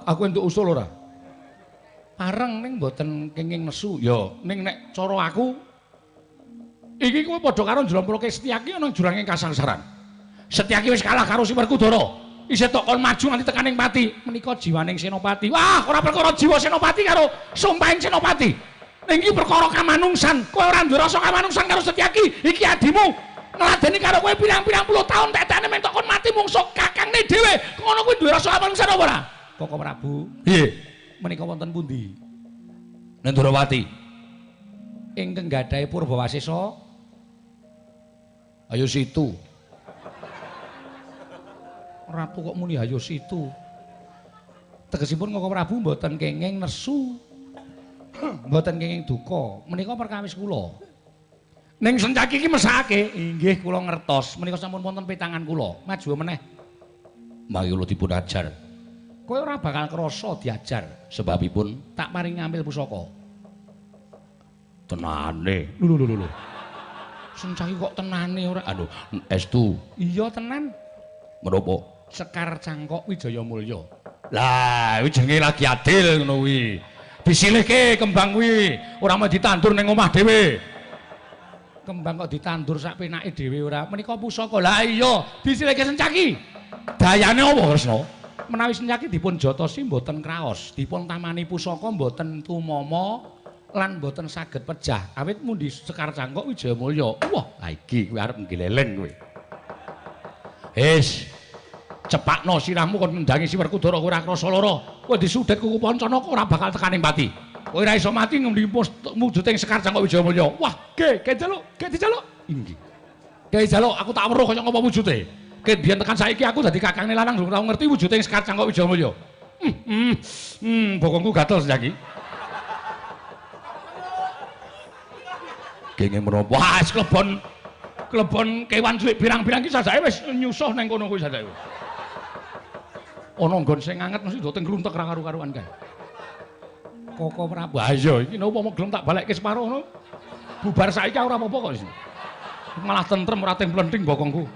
Aku entuk usul ora? Pareng ning mboten kenging nesu. Ya, ning nek cara aku iki kowe padha karo njlomproke Setyaki ana jurange kasangsaran. Setyaki wis kalah karo si Werkudara. Isih tok kon maju nganti tekaning pati. Menika jiwaning Senopati. Wah, ora perkara jiwa Senopati karo sumpahing Senopati. Ning iki perkara kamanungsan. Kowe ora duwe rasa kamanungsan karo Setyaki. Iki adimu ngladeni karo kowe pirang-pirang puluh taun tekane mentok kon mati mungsuh kakangne dhewe. Ngono kuwi duwe rasa kamanungsan apa ora? Koko Prabu. Piye? Menika wonten pundi? Nendrawati. Ingkang gadhahi Purbawasesa. Ayo situ. Ratu kok muni ayo situ. Tegesipun Koko Prabu mboten kenging nesu. Mboten kenging duka. Menika perkawis kula. Ning Sencaki iki mesake. Inggih kula ngertos. Menika sampun wonten petangan kula. Maju meneh. Mari kula dipun ajar. Kowe ora bakal krasa diajar sebabipun tak paring ngambil pusaka. Tenane. Lho lho lho. Sencaki kok tenane ora? Aduh, estu. Iya tenan. Menapa? Sekar Cangkok Wijaya Mulya. Lah, kuwi jenenge lagi adil ngono kuwi. Disilihke kembang kuwi, ora mau ditandur ning omah dhewe. Kembang kok ditandur sak penake dhewe ora. Menika pusaka. Lah iya, disilihke Sencaki. Dayane apa, Kresna? Menawi Sencaki dipun jotosi mboten kraos, dipun tamani pusaka mboten tumama lan mboten saged pejah. Awit mundi Sekar Cangkok Wijaya Mulya. Wah, ha iki kowe arep ngleleng kowe. Wis, cepakno sirahmu kon ndendangi si Werkudara kowe ora krasa lara. Kowe disudet kuku Pancanaka ora bakal tekaning pati. Kowe ora iso mati ngendi wujuding Sekar Cangkok Wijaya Mulya. Wah, ge, ge jaluk, ge dijaluk. Inggih. Ge jaluk, aku tak weruh kaya ngapa wujude. Ket biyen tekan saiki aku dadi kakangne lanang durung tau ngerti wujude Sekar Cangkok Wijaya Mulya. Bokongku gatel saiki. Kenging menapa? Wah, wis klebon kewan cilik pirang-pirang iki sajake wis nyusuh nang kono kuwi sajake. Ana nggon sing anget mesti do tenggruntek ra karu-karuan kae. Koko Prabu, ha iya iki napa mau gelem tak balekke separo ngono. Bubar saiki ora apa-apa kok. Malah tentrem ora teng plenting bokongku.